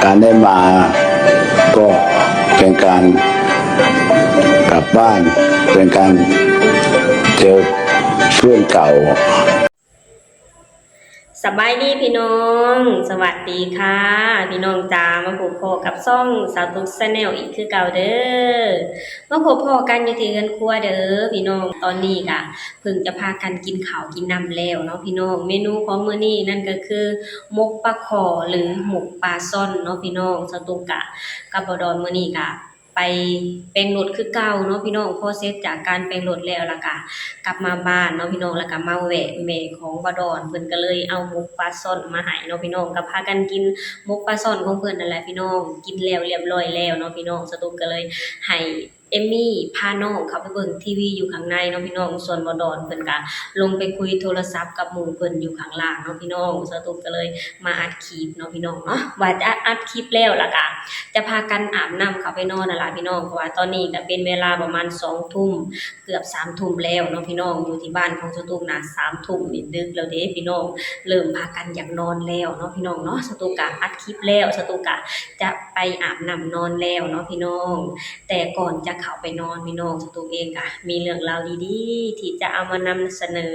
การได้มาก็เป็นการกลับบ้าน เป็นการเจอเพื่อนเก่า ສະບາຍດີພີ່ນ້ອງ ສະຫວັດດີຄ່ະພີ່ນ້ອງຈ້າ ມາພົບພໍ້ກັບຊ່ອງສາວຕຸກ Channel ອີກຄືເກົ່າເດີ້ ມາພົບພໍ້ກັນຢູ່ທີ່ເຮືອນຄົວເດີ້ພີ່ນ້ອງ ຕອນນີ້ກະ ເພິ່ງຈະພາກັນກິນເຂົ້າກິນນ້ຳແລ້ວເນາະພີ່ນ້ອງ ເມນູຂອງມື້ນີ້ນັ້ນກໍຄືໝົກປາຄໍ່ ຫຼື ໝົກປາຊ່ອນເນາະພີ່ນ້ອງ ສາວຕຸກກະກັບບ່າວດອນມື້ນີ້ກະໄປແປງລົດຄືເກົ່າເນາະພີ່ນ້ອງ ພໍເສັດຈາກການແປງລົດແລ້ວ ແລ້ວກະກັບມາບ້ານເນາະພີ່ນ້ອງ ແລ້ວກະມາແວະແມ່ຂອງບ່າວດອນ ເພິ່ນກໍເລີຍເອົາໝົກປາຊ່ອນມາໃຫ້ເນາະພີ່ນ້ອງ ກໍພາກັນກິນໝົກປາຊ່ອນຂອງເພິ່ນນັ້ນແຫຼະພີ່ນ້ອງ ກິນແລ້ວລຽບຮ້ອຍແລ້ວເນາະພີ່ນ້ອງ ສາວຕຸກກໍເລີຍໃຫ້ ເອມມີ້ພານ້ອງເຂົ້າໄປເບິ່ງທີວີຢູ່ຂ້າງໃນເນາະພີ່ນ້ອງ ສ່ວນບ່າວດອນເພິ່ນກະລົງໄປຄຸຍໂທລະສັບກັບໝູ່ເພິ່ນຢູ່ຂ້າງລ່າງເນາະພີ່ນ້ອງ ສາວຕຸກກໍເລີຍມາອັດຄລິບເນາະພີ່ນ້ອງເນາະ ວ່າຈະອັດຄລິບແລ້ວ ແລ້ວກະຈະພາກັນອາບນ້ຳເຂົ້າໄປນອນນັ້ນລະພີ່ນ້ອງ ເພາະວ່າຕອນນີ້ກະເປັນເວລາປະມານສອງທຸ່ມ ເກືອບສາມທຸ່ມແລ້ວເນາະພີ່ນ້ອງ ຢູ່ທີ່ບ້ານຂອງສາວຕຸກນະ ສາມທຸ່ມນີ້ດຶກແລ້ວເດ້ພີ່ນ້ອງ ເລີ່ມພາກັນຢາກນອນແລ້ວເນາະພີ່ນ້ອງເນາະ ສາວຕຸກກະອັດຄລິບແລ້ວ ສາວຕຸກກະຈະໄປອາບນ້ຳນອນແລ້ວເນາະພີ່ນ້ອງ ແຕ່ກ່ອນຈະເຂົ້າໄປນອນພີ່ນ້ອງ ສາວຕຸກເອງກະມີເລື່ອງລາວດີໆ ທີ່ຈະເອົາມານຳສະເໜີ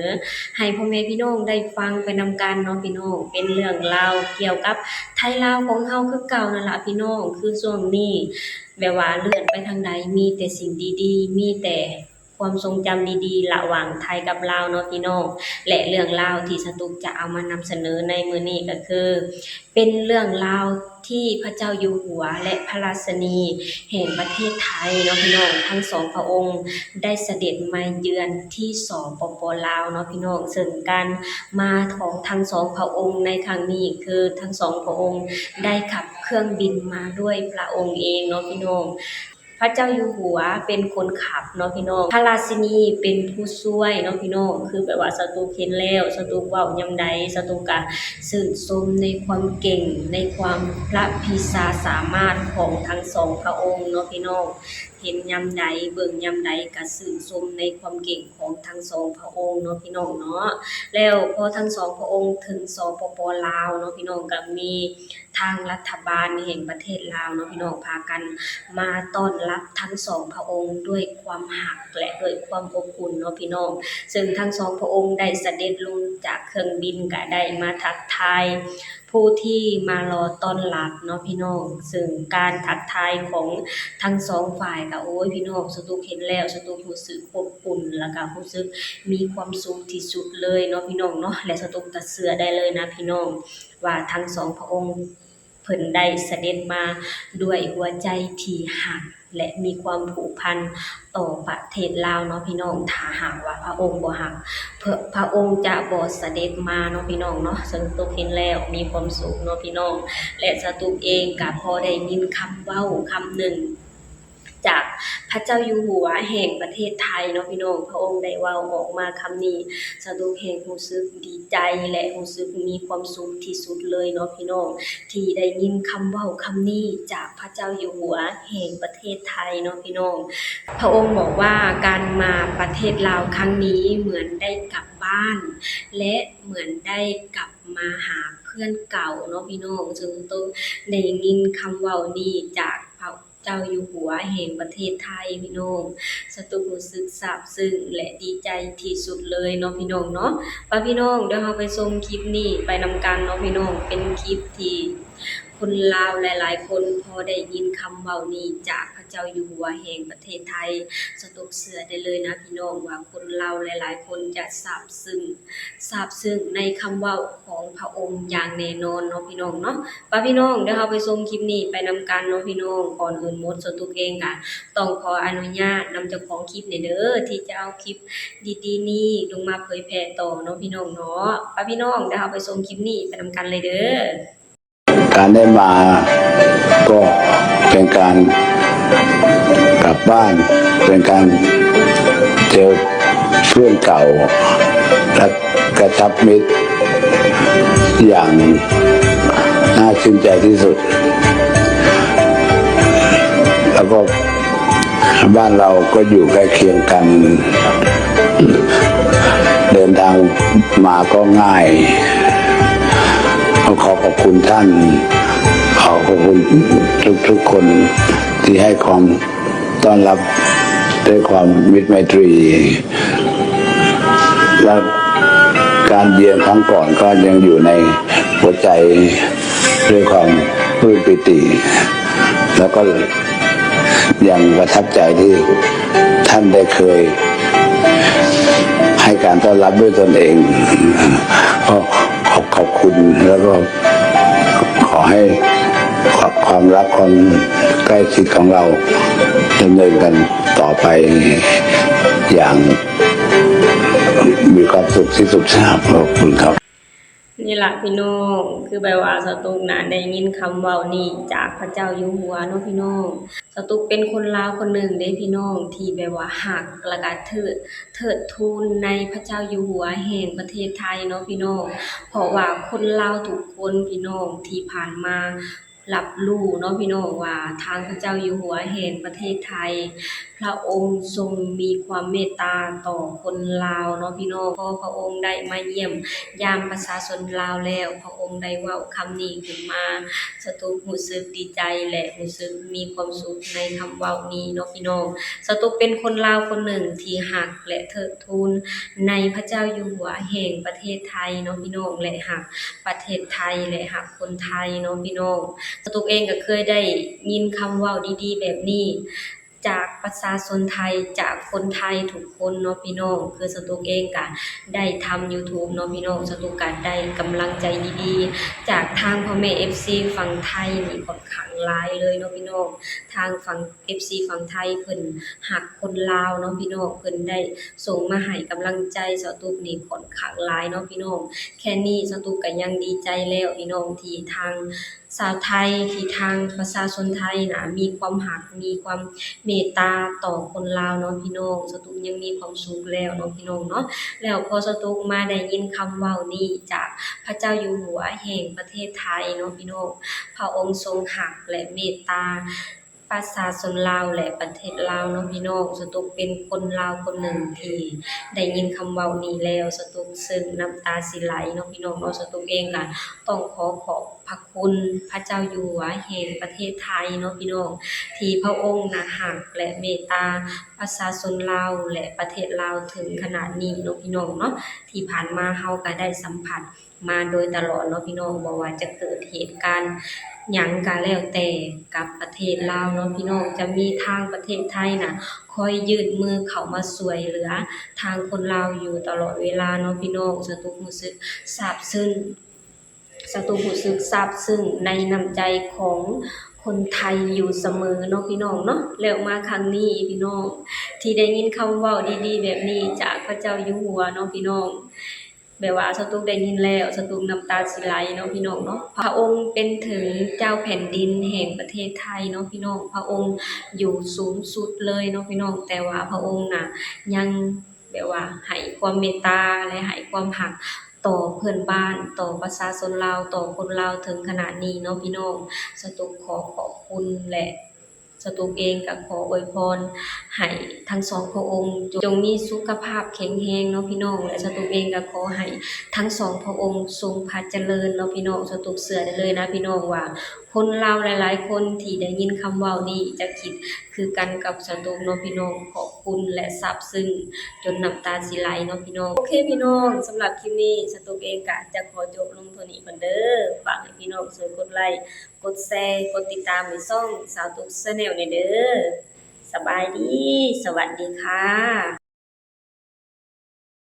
ໃຫ້ພໍ່ແມ່ພີ່ນ້ອງໄດ້ຟັງໄປນຳກັນເນາະພີ່ນ້ອງ ເປັນເລື່ອງລາວກ່ຽວກັບໄທລາວຂອງເຮົາຄືເກົ່ານັ້ນລະພີ່ນ້ອງ ຄືຊ່ວງນີ້ແບບວ່າເລື່ອນໄປທາງໃດມີແຕ່ສິ່ງດີໆ ມີແຕ່ ຄວາມຊົງຈຳດີໆ ລະຫວ່າງໄທກັບລາວເນາະພີ່ນ້ອງ ແລະ ເລື່ອງລາວທີ່ສາວຕຸກຈະເອົາມານຳສະເໜີໃນມື້ນີ້ກໍຄື ເປັນເລື່ອງລາວທີ່ພະເຈົ້າຢູ່ຫົວ ແລະ ພະລາຊິນີແຫ່ງປະເທດໄທເນາະພີ່ນ້ອງ ທັງສອງພະອົງໄດ້ສະເດັດມາເຢືອນທີ່ ສປປ ລາວເນາະພີ່ນ້ອງ ເຊິ່ງການມາຂອງທັງສອງພະອົງໃນຄັ້ງນີ້ ຄືທັງສອງພະອົງໄດ້ຂັບເຄື່ອງບິນມາດ້ວຍພະອົງເອງເນາະພີ່ນ້ອງ. ພະເຈົ້າຢູ່ຫົວເປັນຄົນຂັບເນາະພີ່ນ້ອງ ພະລາຊິນີເປັນຜູ້ຊ່ວຍເນາະພີ່ນ້ອງ ຄືແບບວ່າສາວຕຸກເຫັນແລ້ວ ສາວຕຸກເວົ້າຍາມໃດ ສາວຕຸກກະຊື່ນຊົມໃນຄວາມເກັ່ງ ໃນຄວາມພະພິຊາສາມາດຂອງທັງສອງພະອົງເນາະພີ່ນ້ອງ ເຫັນຍາມໃດ ເບິ່ງຍາມໃດກະຊື່ນຊົມໃນຄວາມເກັ່ງຂອງທັງສອງພະອົງເນາະພີ່ນ້ອງເນາະ ແລ້ວພໍທັງສອງພະອົງເຖິງ ສປປ ລາວເນາະພີ່ນ້ອງ ກະມີ ທາງລັດຖະບານແຫ່ງປະເທດລາວເນາະພີ່ນ້ອງ ພາກັນມາຕ້ອນຮັບທັງສອງພະອົງດ້ວຍຄວາມຮັກ ແລະ ດ້ວຍຄວາມອົບອຸ່ນເນາະພີ່ນ້ອງ ເຊິ່ງທັງສອງພະອົງໄດ້ສະເດັດລົງຈາກເຄື່ອງບິນ ກະໄດ້ມາທັກທາຍຜູ້ທີ່ມາລໍຕ້ອນຮັບເນາະພີ່ນ້ອງ ເຊິ່ງການທັກທາຍຂອງທັງສອງຝ່າຍກະ ໂອ້ຍ ພີ່ນ້ອງ ສາວຕຸກເຫັນແລ້ວ ສາວຕຸກຮູ້ສຶກອົບອຸ່ນ ແລ້ວກະຮູ້ສຶກມີຄວາມສຸກທີ່ສຸດເລີຍເນາະພີ່ນ້ອງເນາະ ແລະ ສາວຕຸກກະເຊື່ອໄດ້ເລີຍນະພີ່ນ້ອງ ວ່າທັງສອງພະອົງ ເພິ່ນໄດ້ສະເດັດມາດ້ວຍຫົວໃຈທີ່ຮັກ ແລະ ມີຄວາມຜູກພັນຕໍ່ປະເທດລາວເນາະພີ່ນ້ອງ ຖ້າຫາກວ່າພະອົງບໍ່ຮັກ ພະ ພະອົງຈະບໍ່ສະເດັດມາເນາະພີ່ນ້ອງເນາະ ສາວຕຸກເຫັນແລ້ວມີຄວາມສຸກເນາະພີ່ນ້ອງ ແລະ ສາວຕຸກເອງກະພໍໄດ້ຍິນຄຳເວົ້າຄຳໜຶ່ງ ຈາກພະເຈົ້າຢູ່ຫົວແຫ່ງປະເທດໄທເນາະພີ່ນ້ອງ ພະອົງໄດ້ເວົ້າອອກມາຄຳນີ້ ສາວຕຸກແຮ່ງຮູ້ສຶກດີໃຈ ແລະ ຮູ້ສຶກມີຄວາມສຸກທີ່ສຸດເລີຍເນາະພີ່ນ້ອງ ທີ່ໄດ້ຍິນຄຳເວົ້າຄຳນີ້ຈາກພະເຈົ້າຢູ່ຫົວແຫ່ງປະເທດໄທເນາະພີ່ນ້ອງ ພະອົງບອກວ່າ ການມາປະເທດລາວຄັ້ງນີ້ເໝືອນໄດ້ກັບບ້ານ ແລະ ເໝືອນໄດ້ກັບມາຫາເພື່ອນເກົ່າເນາະພີ່ນ້ອງ ເຊິ່ງໂຕໄດ້ຍິນຄຳເວົ້ານີ້ຈາກພະ ເຈົ້າຢູ່ຫົວແຫ່ງປະເທດໄທພີ່ນ້ອງ ສາວຕຸກຮູ້ສຶກຊາບຊຶ້ງ ແລະ ດີໃຈທີ່ສຸດເລີຍເນາະພີ່ນ້ອງເນາະ ປະພີ່ນ້ອງ ດຽວເຮົາໄປຊົມຄລິບນີ້ໄປນຳກັນເນາະພີ່ນ້ອງ ເປັນຄລິບທີ່ຄົນລາວຫຼາຍໆຄົນພໍໄດ້ຍິນຄຳເວົ້ານີ້ຈາກພະເຈົ້າຢູ່ຫົວແຫ່ງປະເທດໄທ ສາວຕຸກເຊື່ອໄດ້ເລີຍນະພີ່ນ້ອງວ່າຄົນລາວຫຼາຍໆຄົນຈະຊາບຊຶ້ງ ຊາບຊຶ້ງໃນຄຳເວົ້າຂອງພະອົງຢ່າງແນ່ນອນເນາະພີ່ນ້ອງເນາະ ປະພີ່ນ້ອງ ດຽວເຮົາໄປຊົມຄລິບນີ້ໄປນຳກັນເນາະພີ່ນ້ອງ ກ່ອນອື່ນໝົດ ສາວຕຸກເອງກະຕ້ອງຂໍອະນຸຍາດນຳເຈົ້າຂອງຄລິບນີ້ເດີ ທີ່ຈະເອົາຄລິບດີໆນີ້ລົງມາເຜີຍແຜ່ຕໍ່ເນາະພີ່ນ້ອງເນາະ ປະພີ່ນ້ອງ ດຽວເຮົາໄປຊົມຄລິບນີ້ໄປນຳກັນເລີຍເດີ. การได้มาก็เป็นการกลับบ้าน เป็นการเจอเพื่อนเก่า และกระชับมิตรอย่างน่าชื่นใจที่สุด แล้วก็ บ้านเราก็อยู่ใกล้เคียงกัน เดินทางมาก็ง่าย ขอขอบคุณท่าน ขอขอบ ขอบคุณทุกๆคนที่ให้ความต้อนรับด้วยความมิตรไมตรี และการเยือนครั้งก่อนก็ยังอยู่ในหัวใจด้วยความปลื้มปีติ แล้วก็ยังประทับใจที่ท่านได้เคยให้การต้อนรับด้วยตนเอง ก็ขอบ ขอบคุณ แล้วก็ขอให้ความรักความใกล้ชิดของเราดำเนินกันต่อไปอย่างมีความสุขที่สุดครับ ขอบคุณครับ ນີ້ລະພີ່ນ້ອງ ຄືແບບວ່າສາວຕຸກນະໄດ້ຍິນຄຳເວົ້ານີ້ຈາກພະເຈົ້າຢູ່ຫົວເນາະພີ່ນ້ອງ. ສາວຕຸກເປັນຄົນລາວຄົນໜຶ່ງເດ້ພີ່ນ້ອງ ທີ່ແບບວ່າຮັກ ແລ້ວກະເທີດ ເທີດທູນໃນພະເຈົ້າຢູ່ຫົວແຫ່ງປະເທດໄທເນາະພີ່ນ້ອງ. ເພາະວ່າຄົນລາວທຸກຄົນພີ່ນ້ອງ ທີ່ຜ່ານມາຮັບຮູ້ເນາະພີ່ນ້ອງ ວ່າທາງພະເຈົ້າຢູ່ຫົວແຫ່ງປະເທດໄທ ພະອົງຊົງມີຄວາມເມດຕາຕໍ່ຄົນລາວເນາະພີ່ນ້ອງ. ພໍພະອົງໄດ້ມາຢ້ຽມຢາມປະຊາຊົນລາວແລ້ວ ພະອົງໄດ້ເວົ້າຄຳນີ້ຂຶ້ນມາ ສາວຕຸກຮູ້ສຶກດີໃຈ ແລະ ຮູ້ສຶກມີຄວາມສຸກໃນຄຳເວົ້ານີ້ເນາະພີ່ນ້ອງ. ສາວຕຸກເປັນຄົນລາວຄົນໜຶ່ງທີ່ຮັກ ແລະ ເທີດທູນໃນພະເຈົ້າຢູ່ຫົວແຫ່ງປະເທດໄທເນາະພີ່ນ້ອງ ແລະ ຮັກປະເທດໄທ ແລະ ຮັກຄົນໄທເນາະພີ່ນ້ອງ. ສາວຕຸກເອງກໍເຄີຍໄດ້ຍິນຄຳເວົ້າດີໆແບບນີ້ ຈາກປະຊາຊົນໄທ ຈາກຄົນໄທທຸກຄົນເນາະພີ່ນ້ອງ. ຄືສາວຕຸກເອງກະໄດ້ທຳຢູທູບເນາະພີ່ນ້ອງ ສາວຕຸກກະໄດ້ກຳລັງໃຈດີໆ ຈາກທາງພໍ່ແມ່ເອັຟຊີຝັ່ງໄທນີ້ຂ້ອນຂ້າງຫຼາຍເລີຍເນາະພີ່ນ້ອງ. ທາງຝັ່ງເອັຟຊີຝັ່ງໄທເພິ່ນຮັກຄົນລາວເນາະພີ່ນ້ອງ ເພິ່ນໄດ້ສົ່ງມາໃຫ້ກຳລັງໃຈສາວຕຸກນີ້ຂ້ອນຂ້າງຫຼາຍເນາະພີ່ນ້ອງ. ແຄ່ນີ້ສາວຕຸກກະຍັງດີໃຈແລ້ວພີ່ນ້ອງ ທີ່ທາງ ຊາວໄທ ທີ່ທາງປະຊາຊົນໄທນະ ມີຄວາມຮັກ ມີຄວາມເມດຕາຕໍ່ຄົນລາວເນາະພີ່ນ້ອງ. ສາວຕຸກຍັງມີຄວາມສຸກແລ້ວເນາະພີ່ນ້ອງເນາະ. ແລ້ວພໍສາວຕຸກມາໄດ້ຍິນຄຳເວົ້ານີ້ຈາກພະເຈົ້າຢູ່ຫົວແຫ່ງປະເທດໄທເນາະພີ່ນ້ອງ ພະອົງຊົງຮັກ ແລະ ເມດຕາປະຊາຊົນລາວ ແລະ ປະເທດລາວເນາະພີ່ນ້ອງ. ສາວຕຸກເປັນຄົນລາວຄົນໜຶ່ງທີ່ໄດ້ຍິນຄຳເວົ້ານີ້ແລ້ວ ສາວຕຸກເຊິ່ງນ້ຳຕາຊິໄຫຼເນາະພີ່ນ້ອງເນາະ. ສາວຕຸກເອງກະຕ້ອງຂໍຂອບ ພະຄຸນພະເຈົ້າຢູ່ຫົວແຫ່ງປະເທດໄທເນາະພີ່ນ້ອງ ທີ່ພະອົງນະຮັກ ແລະ ເມດຕາປະຊາຊົນລາວ ແລະ ປະເທດລາວເຖິງຂະໜາດນີ້ເນາະພີ່ນ້ອງເນາະ. ທີ່ຜ່ານມາເຮົາກະໄດ້ສຳຜັດມາໂດຍຕະຫຼອດເນາະພີ່ນ້ອງ ບໍ່ວ່າຈະເກີດເຫດການຫຍັງກະແລ້ວແຕ່ກັບປະເທດລາວເນາະພີ່ນ້ອງ ຈະມີທາງປະເທດໄທນະ ຄອຍຍື່ນມືເຂົ້າມາຊ່ວຍເຫຼືອທາງຄົນລາວຢູ່ຕະຫຼອດເວລາເນາະພີ່ນ້ອງ. ສາວຕຸກຮູ້ສຶກຊາບຊຶ້ງ ສາວຕຸກຮູ້ສຶກຊາບຊຶ້ງໃນນ້ຳໃຈຂອງຄົນໄທຢູ່ສະເໝີເນາະພີ່ນ້ອງເນາະ. ແລ້ວມາຄັ້ງນີ້ພີ່ນ້ອງ ທີ່ໄດ້ຍິນຄຳເວົ້າດີໆແບບນີ້ຈາກພະເຈົ້າຢູ່ຫົວເນາະພີ່ນ້ອງ ແບບວ່າສາວຕຸກໄດ້ຍິນແລ້ວ ສາວຕຸກນ້ຳຕາຊິໄຫຼເນາະພີ່ນ້ອງເນາະ. ພະອົງເປັນເຖິງເຈົ້າແຜ່ນດິນແຫ່ງປະເທດໄທເນາະພີ່ນ້ອງ ພະອົງຢູ່ສູງສຸດເລີຍເນາະພີ່ນ້ອງ ແຕ່ວ່າພະອົງນະຍັງ ແບບວ່າໃຫ້ຄວາມເມດຕາ ແລະ ໃຫ້ຄວາມຮັກຕໍ່ເພື່ອນບ້ານ ຕໍ່ປະຊາຊົນລາວ ຕໍ່ຄົນລາວເຖິງຂະໜາດນີ້ເນາະພີ່ນ້ອງ. ສາວຕຸກຂໍຂອບຄຸນ ແລະ ສາວຕຸກເອງກະຂໍອວຍພອນໃຫ້ທັງສອງພະອົງ ຈົ່ງມີສຸຂະພາບແຂງແຮງເນາະພີ່ນ້ອງ ແລະ ສາວຕຸກເອງກະຂໍໃຫ້ທັງສອງພະອົງຊົງພະຈະເລີນເນາະພີ່ນ້ອງ. ສາວຕຸກເຊື່ອໄດ້ເລີຍນະພີ່ນ້ອງວ່າ ຄົນລາວຫຼາຍໆຄົນທີ່ໄດ້ຍິນຄຳເວົ້ານີ້ຈະຄິດຄືກັນກັບສາວຕຸກເນາະພີ່ນ້ອງ. ຂອບຄຸນ ແລະ ຊາບຊຶ້ງຈົນນ້ຳຕາຊິໄຫຼເນາະພີ່ນ້ອງ. ໂອເຄພີ່ນ້ອງ ສຳລັບຄລິບນີ້ສາວຕຸກເອງກະຈະຂໍຈົບລົງເທົ່ານີ້ກ່ອນເດີ. ຝາກໃຫ້ພີ່ນ້ອງຊ່ວຍກົດໄລ ກົດແຊ ກົດຕິດຕາມໃຫ້ຊ່ອງສາວຕຸກ Channel ແດ່ເດີ. ສະບາຍດີ ສະຫວັດດີຄ່ະ.